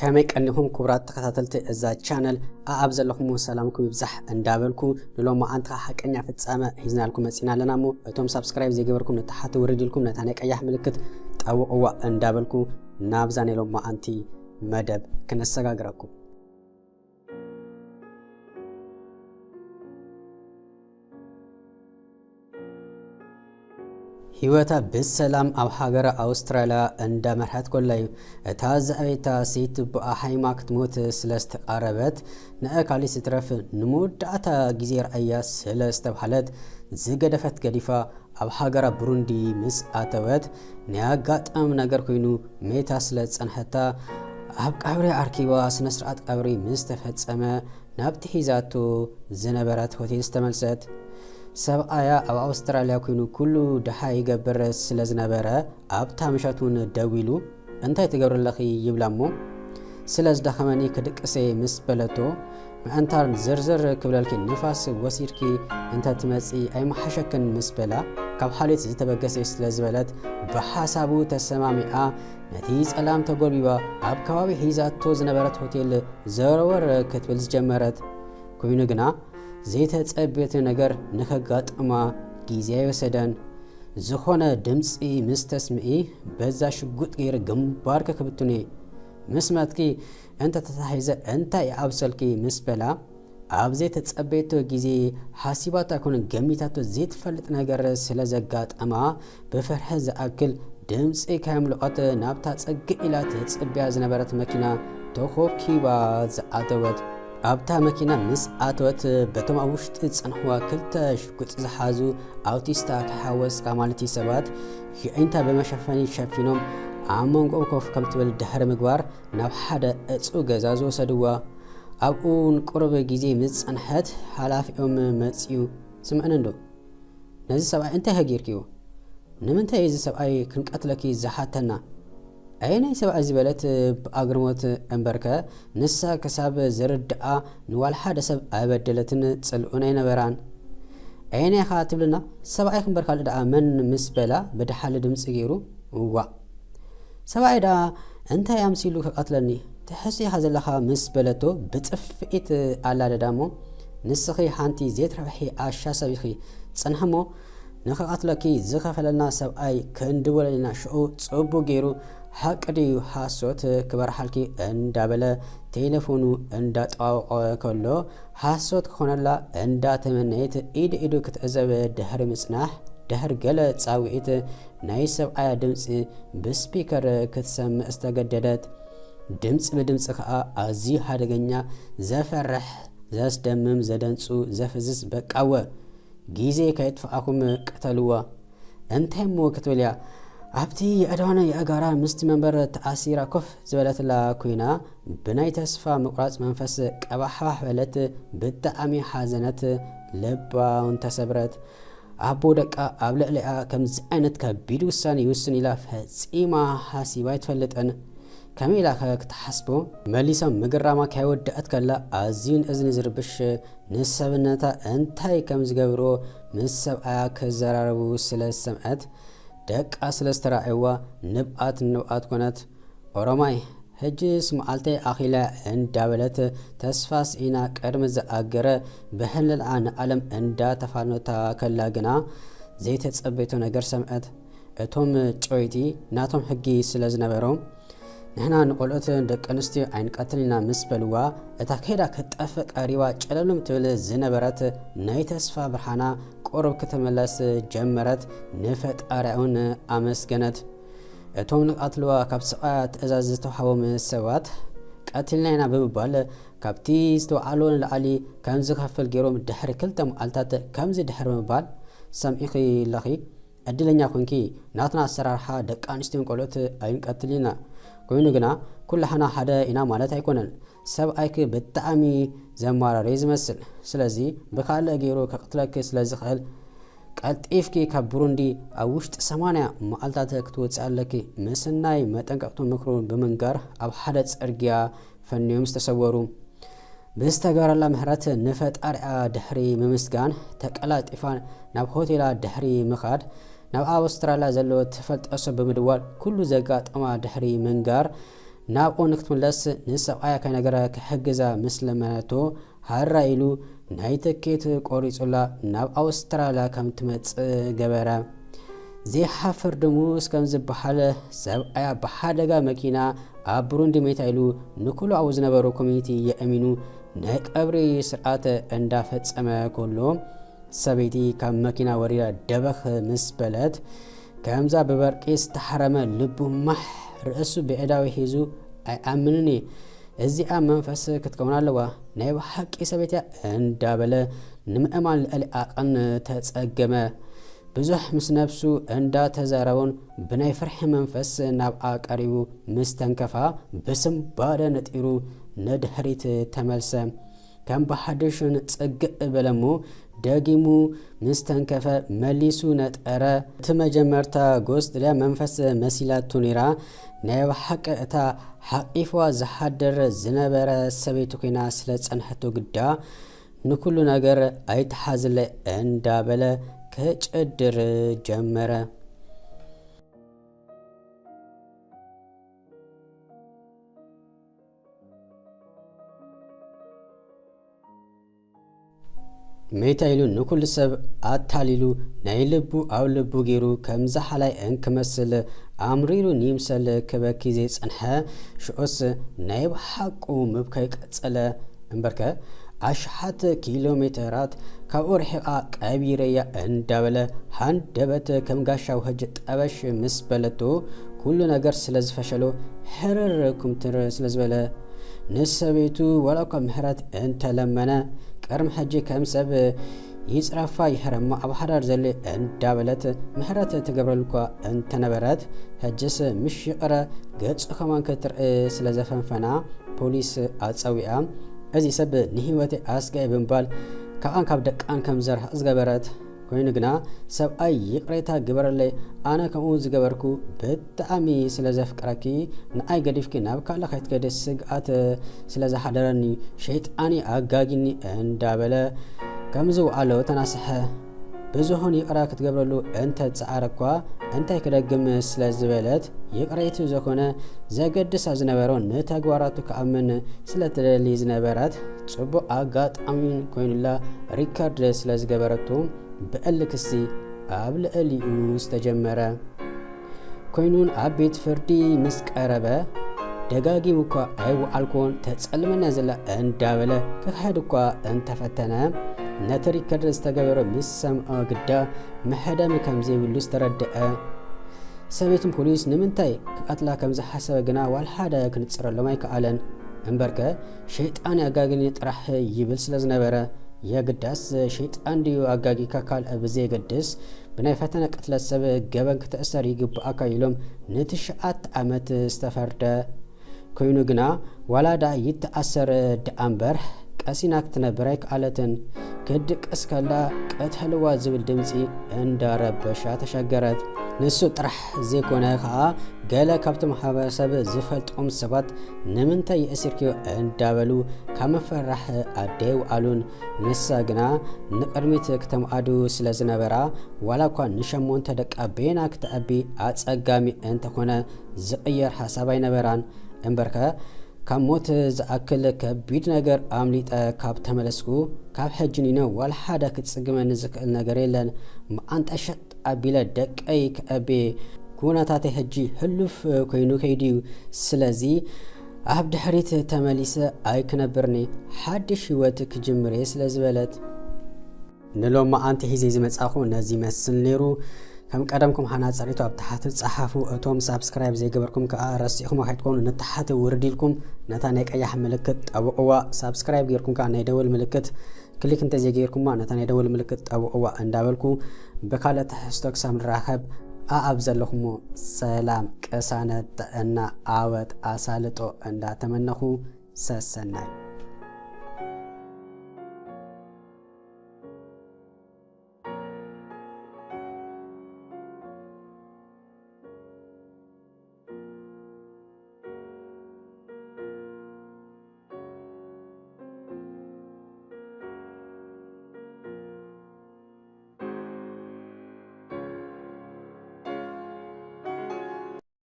ከመይ ቀኒኹም ክቡራት ተኸታተልቲ እዛ ቻነል? ኣኣብ ዘለኹም ሰላምኩም ይብዛሕ እንዳበልኩ፣ ንሎማዓንቲ ሓቀኛ ፍጻመ ሒዝናልኩም መጺና ኣለና። እሞ እቶም ሳብስክራይብ ዘይገበርኩም ንታሕቲ ውርድ ኢልኩም ነታ ናይ ቀያሕ ምልክት ጠውቕዋ እንዳበልኩ፣ ናብዛ ናይ ሎማዓንቲ መደብ ክነሰጋግረኩም። ህይወታ ብሰላም ኣብ ሃገረ ኣውስትራልያ እንዳመርሐት ኮላ እዩ፣ እታ ዘዕቤታ ሰይቲ ብኣ ሃይማ ክትሞት ስለ ዝተቓረበት፣ ንኣካሊስ ይትረፍ ንመወዳእታ ግዜ ርኣያ ስለ ዝተብሃለት፣ ዝገደፈት ገዲፋ ኣብ ሃገራ ብሩንዲ ምስ ኣተወት፣ ናይ ኣጋጣሚ ነገር ኮይኑ ሜታ ስለ ዝጸንሐታ፣ ኣብ ቀብሪ ኣርኪባ ስነ ስርዓት ቀብሪ ምስ ተፈጸመ፣ ናብቲ ሒዛቶ ዝነበረት ሆቴል ዝተመልሰት። ሰብኣያ ኣብ ኣውስትራልያ ኮይኑ ኩሉ ደሃ ይገብር ስለ ዝነበረ፣ ኣብታ ምሸት እውን ደዊሉ፣ "እንታይ ትገብሪ ኣለኺ?" ይብላ እሞ፣ "ስለ ዝደኸመኒ ክድቅሰ ምስ በለቶ፣ ምእንታን ዝርዝር ክብለልኪ ንፋስ ወሲድኪ እንተ ትመጺ ኣይመሓሸክን?" ምስ በላ፣ ካብ ሓልዮት ዝተበገሰ ስለ ዝበለት፣ ብሓሳቡ ተሰማሚዓ፣ ነቲ ጸላም ተጎልቢባ፣ ኣብ ከባቢ ሒዛቶ ዝነበረት ሆቴል ዘወርወር ክትብል ዝጀመረት። ኮይኑ ግና፣ ዘይተጸበየቶ ነገር ንኸጋጥማ ግዜ ኣይወሰደን። ዝኾነ ድምጺ ምስ ተስምዒ፣ በዛ ሽጉጥ ገይረ ግንባርኪ ክብትኖ እየ። ምስ መትኪ እንተ ተታሒዘ እንታይ ይኣብሰልኪ? ምስ በላ፣ ኣብ ዘይተጸበየቶ ግዜ፣ ሓሲባቶ ኣይኮነን ገሚታቶ ዘይትፈልጥ ነገር ስለ ዘጋጠማ፣ ብፍርሒ ዝኣክል ድምጺ ከየምለቖት ናብታ ጽግዕ ኢላ ትጽበያ ዝነበረት መኪና ተኾብኪባ ዝኣተወት። ኣብታ መኪና ምስ ኣተወት፣ በቶም ኣብ ውሽጢ ዝጸንሕዋ ክልተ ሽጉጥ ዝሓዙ ኣውቲስታ ከይሓወስካ ማለት እዩ ሰባት፣ የዒንታ ብመሸፈኒ ሸፊኖም ኣብ መንጎኦም ኮፍ ከም ትብል ድሕሪ ምግባር፣ ናብ ሓደ ዕጹው ገዛ ዝወሰድዋ። ኣብኡ ንቁሩብ ግዜ ምስ ጸንሐት፣ ሓላፊኦም መጺኡ፣ "ስምዕኒ እንዶ፣ ነዚ ሰብኣይ እንታይ ሃገርክዮ? ንምንታይ እዚ ሰብኣይ ክንቀትለኪ ዝሓተና?" "ኣየናይ ሰብኣይ?" ዝበለት ብኣግርሞት። እምበርከ ንሳ ክሳብ ዝርድኣ ንዋላ ሓደ ሰብ ኣይበደለትን ጽልኡን ኣይነበራን። "ኣየናይ ኢኻ ትብልና? ሰብኣይኪ እምበር ካልእ ደኣ መን?" ምስ በላ ብደሓሊ ድምጺ ገይሩ፣ "እዋእ፣ ሰብኣይ ደኣ እንታይ ኣምሲሉ ክቐትለኒ? ትሕሱ ኢኻ ዘለኻ?" ምስ በለቶ ብጽፍዒት ኣላደዳ እሞ፣ "ንስኺ ሓንቲ ዘይትረብሒ ዓሻ ሰብ ኢኺ። ጽንሒ እሞ ንኽቐትለኪ ዝኸፈለልና ሰብኣይ ክንድወለልና፣ ሽዑ ጽቡቕ ገይሩ ሓቂ ድዩ ሓሶት ክበርሓልኪ?" እንዳበለ ቴሌፎኑ እንዳጠዋወቐ ከሎ፣ ሓሶት ክኾነላ እንዳተመነየት ኢድ ኢዱ ክትዕዘብ ድሕሪ ምጽናሕ፣ ድሕሪ ገለ ጻውዒት ናይ ሰብኣያ ድምጺ ብስፒከር ክትሰምዕ ዝተገደደት። ድምጺ ብድምጺ ከኣ ኣዝዩ ሓደገኛ፣ ዘፈርሕ፣ ዘስደምም፣ ዘደንጹ፣ ዘፍዝዝ፣ በቃወ፣ "ግዜ ከየጥፍኣኹም ቅተልዋ!" እንታይ እሞ ክትብል እያ? ኣብቲ የዕዳዋና የእጋራ ምስቲ መንበር ተኣሲራ ኮፍ ዝበለትላ ኮይና፣ ብናይ ተስፋ ምቑራጽ መንፈስ ቀባሕባሕ በለት፣ ብጣዕሚ ሓዘነት፣ ልባ እውን ተሰብረት። ኣቦ ደቃ ኣብ ልዕሊኣ ከምዚ ዓይነት ከቢድ ውሳኔ ይውስን ኢላ ፈጺማ ሓሲባ ኣይትፈልጥን። ከመይ ኢላ ከ ክትሓስቦ? መሊሳ ምግራማ ከይወደኣት ከላ ኣዝዩ ንእዝኒ ዝርብሽ፣ ንሰብነታ እንታይ ከም ዝገብርዎ ምስ ሰብኣያ ክዘራረቡ ስለ ዝሰምዐት፣ ደቃ ስለ ዝተራእይዋ ንብኣት ንብኣት ኮነት። ኦሮማይ፣ ሕጅስ መዓልተይ ኣኺላ እንዳበለት ተስፋ ስኢና ቅድሚ ዝኣገረ ብህልልኣ ንዓለም እንዳተፋነታ ከላ ግና ዘይተጸበየቶ ነገር ሰምዐት። እቶም ጨወይቲ ናቶም ሕጊ ስለ ዝነበሮም፣ ንሕና ንቆልዑት ደቂ ኣንስትዮ ኣይንቀትልን ኢና ምስ በልዋ፣ እታ ከይዳ ክትጠፍእ ቀሪባ ጨለምለም ትብል ዝነበረት ናይ ተስፋ ብርሃና ቁሩብ ክትምለስ ጀመረት። ንፈጣሪኣ እውን ኣመስገነት። እቶም ንቐትልዋ ካብ ሰብኣያ ትእዛዝ ዝተዋህቦም ሰባት፣ ቀቲልና ኢና ብምባል ካብቲ ዝተውዓልዎ ንላዕሊ ከም ዝኸፍል ገይሮም ድሕሪ ክልተ መዓልታት ከምዚ ድሕሪ ምባል፣ ሰሚዕኺ ኣለኺ፣ ዕድለኛ ኮንኪ፣ ናትና ኣሰራርሓ ደቂ ኣንስትዮን ቆልዑት ኣይንቀትልን ኢና። ኮይኑ ግና ኩላህና ሓደ ኢና ማለት ኣይኮነን። ሰብኣይኪ ብጣዕሚ ዘማራሪ እዩ ዝመስል። ስለዚ ብኻልእ ገይሩ ከቕትለኪ ስለ ዝኽእል ቀልጢፍኪ ካብ ብሩንዲ ኣብ ውሽጢ ሰማንያ መዓልታት ክትወፅኢ ኣለኪ። ምስናይ መጠንቀቕቱ ምክሩ ብምንጋር ኣብ ሓደ ፅርግያ ፈንዮም ዝተሰወሩ። ብዝተገበረላ ምሕረት ንፈጣሪኣ ድሕሪ ምምስጋን ተቀላጢፋ ናብ ሆቴላ ድሕሪ ምኻድ ናብ ኣውስትራልያ ዘሎ ትፈልጦ ሰብ ብምድዋል ኩሉ ዘጋጠማ ድሕሪ ምንጋር ናብኡ ንክትምለስ ንሰብኣያ ከይነገረ ክሕግዛ ምስ ለመነቶ፣ ሃራ ኢሉ ናይ ትኬት ቆሪጹላ ናብ ኣውስትራልያ ከም ትመጽእ ገበረ። ዘይሓፍር ድሙስ ከም ዝበሃል፣ ሰብኣያ ብሓደጋ መኪና ኣብ ብሩንዲ መይታ ኢሉ ንኩሉ ኣብኡ ዝነበሩ ኮሚኒቲ የእሚኑ ናይ ቀብሪ ስርዓት እንዳፈጸመ ከሎ፣ ሰበይቲ ካብ መኪና ወሪዳ ደበኽ ምስ በለት፣ ከምዛ ብበርቂ ዝተሓረመ ልቡ ማሕ፣ ርእሱ ብኤዳዊ ሒዙ፣ "ኣይኣምንን እየ፣ እዚኣ መንፈስ ክትከውን ኣለዋ፣ ናይ ብሓቂ ሰበይትያ" እንዳበለ ንምእማን ልዕሊ ዓቐን ተጸገመ። ብዙሕ ምስ ነብሱ እንዳተዛረቡን ብናይ ፍርሒ መንፈስ ናብኣ ቀሪቡ ምስ ተንከፋ፣ ብስንባደ ነጢሩ ንድሕሪት ተመልሰ። ከም ብሓድሽ ጽግእ በለ እሞ፣ ደጊሙ ምስ ተንከፈ መሊሱ ነጠረ። እቲ መጀመርታ ጎስድልያ መንፈስ መሲላቱ ነይራ። ናይ ብሓቂ እታ ሓቂፍዋ ዝሓድር ዝነበረ ሰበይቱ ኮይና ስለ ዝጸንሐቶ ግዳ፣ ንኩሉ ነገር ኣይትሓዝለይ እንዳበለ ክጭድር ጀመረ። መይታ ኢሉ ንኩሉ ሰብ ኣታሊሉ፣ ናይ ልቡ ኣብ ልቡ ገይሩ፣ ከም ዛሓላይ እንክመስል ኣምሪሩ ንይምሰል ክበኪ ዘይጸንሐ። ሽዑስ ናይ ብሓቁ ምብካይ ቀጸለ። እምበርከ፣ ኣሽሓት ኪሎ ሜተራት ካብኡ ርሒቓ ቀቢረያ እንዳበለ ሃንደበት ከም ጋሻ ውሕጅ ጠበሽ ምስ በለቶ፣ ኩሉ ነገር ስለ ዝፈሸሎ፣ ሕርር ኩምትር ስለ ዝበለ፣ ንሰበይቱ ዋላ እኳ ምሕረት እንተለመነ፣ ቅድሚ ሕጂ ከም ሰብ ይጽረፋ ይሕረማ ኣብ ሓዳር ዘሎ እንዳበለት ምሕረት ትገብረሉ እኳ እንተነበረት፣ ሕጅስ ምሽ ይቕረ ገጹ ከማን ክትርኢ ስለ ዘፈንፈና፣ ፖሊስ ኣጸዊዓ፣ እዚ ሰብ ንህይወተይ ኣስጋኢ ብምባል ካብኣን ካብ ደቃን ከም ዘርሕቕ ዝገበረት። ኮይኑ ግና፣ ሰብኣይ ይቕሬታ ግበረለይ፣ ኣነ ከምኡ ዝገበርኩ ብጣዕሚ ስለ ዘፍቅረኪ፣ ንኣይ ገዲፍኪ ናብ ካልእ ከይትከዲ ስግኣት ስለ ዝሓደረኒ፣ ሸይጣን ኣጋጊኒ እንዳበለ ከም ዝወዓሎ ተናስሐ። ብዙኹን ይቕረ ክትገብረሉ እንተ ጸዓረ እኳ፣ እንታይ ክደግም ስለ ዝበለት፣ ይቕሬቱ ዘኮነ ዘገድሳ ዝነበሮ ንተግባራቱ ክኣምን ስለ ትደሊ ዝነበረት፣ ጽቡቕ ኣጋጣሚ ኮይኑላ ሪከርድ ስለ ዝገበረቱ፣ ብዕሊ ክሲ ኣብ ልዕሊኡ ዝተጀመረ። ኮይኑን ኣብ ቤት ፍርዲ ምስ ቀረበ፣ ደጋጊሙ እኳ ኣይወዓልኩዎን፣ ተጸልመና ዘላ እንዳበለ ክኽሕድ እኳ እንተፈተነ፣ ነቲ ሪከርድ ዝተገበረ ምስ ሰምዖ ግዳ መሐደሚ ከም ዘይብሉ ዝተረድአ። ሰበይቱን ፖሊስ ንምንታይ ክቐትላ ከም ዝሓሰበ ግና ዋላ ሓደ ክንጽረሎም ኣይከኣለን። እምበርከ፣ ሸይጣን ኣጋጊኒ ጥራሕ ይብል ስለ ዝነበረ፣ የግዳስ ሸይጣን ድዩ ኣጋጊካ ካልእ ብዘየገድስ፣ ብናይ ፈተነ ቅትለት ሰብ ገበን ክትእሰር ይግብኣካ ኢሎም ንትሽዓተ ዓመት ዝተፈርደ። ኮይኑ ግና፣ ዋላ ደኣ ይተኣሰር ደኣ እምበር፣ ቀሲና ክትነብር ኣይከኣለትን። ክትድቅስ ከላ፣ "ቅተልዋ" ዝብል ድምጺ እንዳረበሻ ተሸገረት። ንሱ ጥራሕ ዘይኮነ ከኣ፣ ገለ ካብቲ ማሕበረሰብ ዝፈልጦም ሰባት፣ "ንምንታይ የእሲርክዮ?" እንዳበሉ ካብ ምፍርራሕ ኣደይ ውዓሉን። ንሳ ግና ንቕድሚት ክተምኣዱ ስለ ዝነበራ፣ ዋላ እኳ ንሸሞንተ ደቃ በየና ክተዕቢ ኣጸጋሚ እንተኾነ፣ ዝቕየር ሓሳብ ኣይነበራን። እምበርከ፣ ካብ ሞት ዝኣክል ከቢድ ነገር ኣምሊጠ ካብ ተመለስኩ፣ ካብ ሕጂ ንይኖ ዋላ ሓደ ክጽግመኒ ዝኽእል ነገር የለን። መዓንጣ ሸጥ ኣቢለ ደቀይ ክዕቤ፣ ኩነታተይ ሕጂ ህሉፍ ኮይኑ ከይዱ እዩ። ስለዚ ኣብ ድሕሪት ተመሊሰ ኣይክነብርኒ፣ ሓድሽ ህይወት ክጅምር እየ ስለ ዝበለት። ንሎማዓንቲ ሒዘ ዝመጻኹ ነዚ ይመስል ነይሩ። ከም ቀደምኩም ሓናጺ ርእይቶ ኣብ ታሕቲ ጸሓፉ። እቶም ሳብስክራይብ ዘይገበርኩም ከኣ ረሲዕኹም ከይትኮኑ ንታሕቲ ውርድ ኢልኩም ነታ ናይ ቀያሕ ምልክት ጠውቕዋ። ሳብስክራይብ ጌርኩም ከኣ ናይ ደወል ምልክት ክሊክ እንተዘይጌርኩማ ነታ ናይ ደወል ምልክት ጠውቕዋ እንዳበልኩ፣ ብካልእ ትሕዝቶ ክሳብ ንራኸብ፣ ኣኣብ ዘለኹሞ ሰላም፣ ቅሳነት፣ ጥዕና፣ ዓወት፣ ኣሳልጦ እንዳተመነኹ፣ ሰሰናዩ።